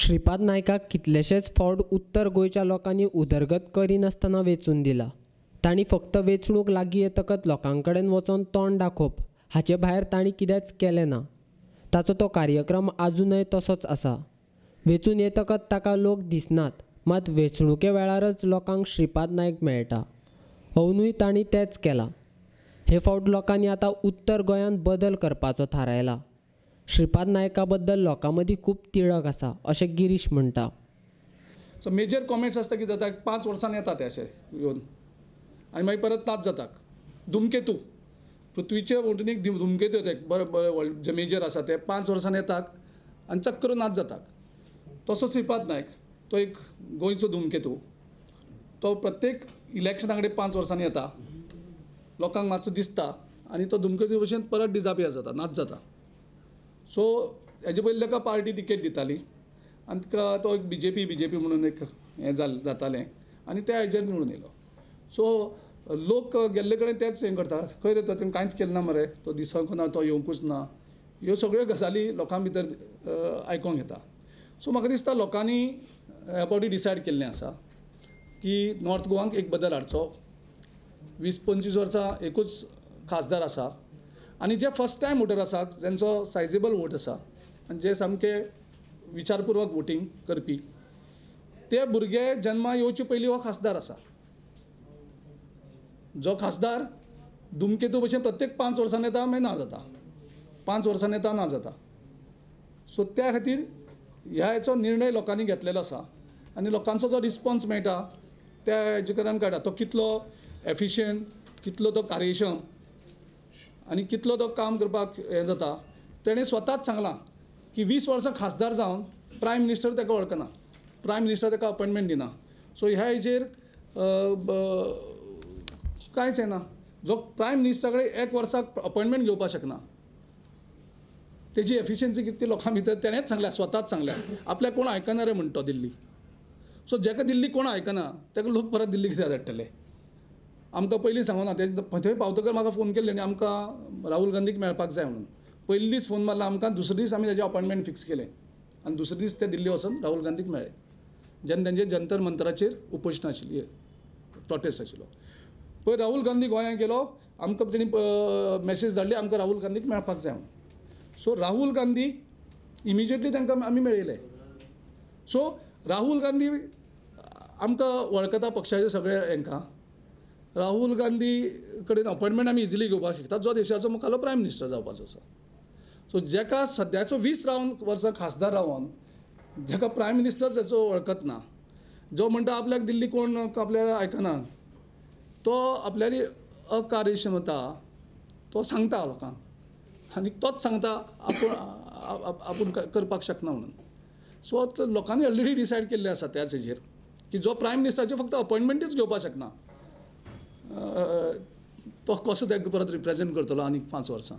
श्रीपाद नायकाक कितलेशेच फावट उत्तर गोंयच्या लोकांनी उदरगत करिनासतना वेंचून दिला. तांणी फक्त वेंचणूक लागीं येतकच लोकां कडेन वचोन तोंड दाखोवप हाचे भायर तांणी कितेंच केलें ना. ताचो तो कार्यक्रम आजूनय तसोच आसा. वेंचून येतकच ताका लोक दिसनात, मात वेंचणुके वेळारच लोकांक श्रीपाद नायक मेळटा. अवनूय तांणी तेंच केलां. हे फावट लोकांनी आतां उत्तर गोंयांत बदल करपाचो थारायला. श्रीपाद नायका बद्दल लोकां मदीं खूब तिडक आसा अशें गिरीश म्हणटा. सो मेजर कॉमेंट्स आसता कितें जाता, 5 वर्सांनी येता ते अशे येवन आनी मागीर परत नाच जाता. धुमकेतू पृथ्वीचे भोंवतणी एक धुमकेतू येता, बरें बरें जे मेजर आसा ते 5 वर्सांनी येतात आनी चक्क करून नाच जाता. तसो श्रीपाद नायक तो एक गोंयचो धुमकेतू, तो प्रत्येक इलेक्शना कडेन 5 वर्सांनी येता, लोकांक मातसो दिसता आनी तो धुमकेतू भशेन परत डिजापियर जाता, नाच जाता. सो हेजे पयलीं ताका पार्टी तिकेट दिताली आनी ताका तो एक बीजेपी म्हणून एक हें जातालें आनी त्या हेजेर निवडून येयलो. सो लोक गेल्ले कडेन तेच हें करता, खंय रे तो, तेणें कांयच केलें ना मरे, तो दिसोंक ना, तो येवंकूच ना, ह्यो सगळ्यो गजाली लोकां भितर आयकोंक येता. सो म्हाका दिसता लोकांनी ह्या फावटी डिसायड केल्लें आसा की नॉर्थ गोवाक एक बदल हाडचो. 20-25 वर्सां एकूच खासदार आसा आनी जे फर्स्ट टायम वोटर आसा, जेंचो सायजेबल वोट आसा आनी जे सामके विचारपुर्वक वोटींग करपी, ते भुरगे जन्मा येवचे पयलीं हो खासदार आसा. जो खासदार धुमकेतू भशेन प्रत्येक 5 वर्सांनी येता मागीर ना जाता, 5 वर्सांनी येता ना जाता. सो त्या खातीर ह्या हेचो निर्णय लोकांनी घेतलेलो आसा आनी लोकांचो जो रिस्पोन्स मेळटा त्या हेजे कडल्यान कळटा तो कितलो एफिशियंट, कितलो तो कार्यक्षम आनी कितलो तो काम करपाक हें जाता. तेणें स्वताच सांगलां की 20 वर्सां खासदार जावन प्रायम मिनिस्टर ताका वळखना, प्रायम मिनिस्टर ताका अपॉयंटमेंट दिना. सो ह्या हेजेर कांयच येना. जो प्रायम मिनिस्टरा कडेन 1 वर्साक अपॉयंटमेंट घेवपाक शकना, तेजी एफिशियन्सी कितली लोकां भितर तेणेंच सांगल्या, स्वताच सांगल्या. आपल्याक कोण आयकना रे म्हणटा दिल्ली. सो जेका दिल्ली कोण आयकना ताका लोक परत दिल्ली कित्याक धाडटले. आमकां पयलीं सांगूना, थंय पावतकर म्हाका फोन केल्ले आनी आमकां राहुल गांधीक मेळपाक जाय म्हणून. पयले दीस फोन मारला आमकां, दुसरे दीस आमी तेजें अपॉयंटमेंट फिक्स केलें आनी दुसरे दीस ते दिल्ली वचून राहुल गांधीक मेळ्ळे, जेन्ना तेंचे जंतर मंतराचेर उपोशण आशिल्ली, प्रोटेस्ट आशिल्लो. पळय राहुल गांधी गोंयांत गेलो, आमकां तेणी मॅसेज धाडली आमकां राहुल गांधीक मेळपाक जाय म्हणून. सो राहुल गांधी इमिजिएटली तांकां आमी मेळयले. सो राहुल गांधी आमकां वळखता पक्षाचे सगळे हेंकां. राहुल गांधी कडेन अपॉयंटमेंट आमी इजिली घेवपाक शकता, जो देशाचो मुखालो प्रायम मिनिस्टर जावपाचो आसा. सो जेका सद्याचो 20 वर्सां खासदार रावन जेका प्रायम मिनिस्टर जाचो वळखत ना, जो म्हणटा आपल्याक दिल्ली कोण आपल्याक आयकना, तो आपल्याली अकार्यक्षमता तो सांगता लोकांक आनी तोच सांगता आपूण आपूण करपाक शकना म्हणून. सो लोकांनी ऑलरेडी डिसायड केल्लें आसा त्याच हेजेर की जो प्रायम मिनिस्टराचे फक्त अपॉयंटमेंटूच घेवपाक शकना तो कसो ताका परत रिप्रेजेंट करतलो आनीक 5 वर्सां.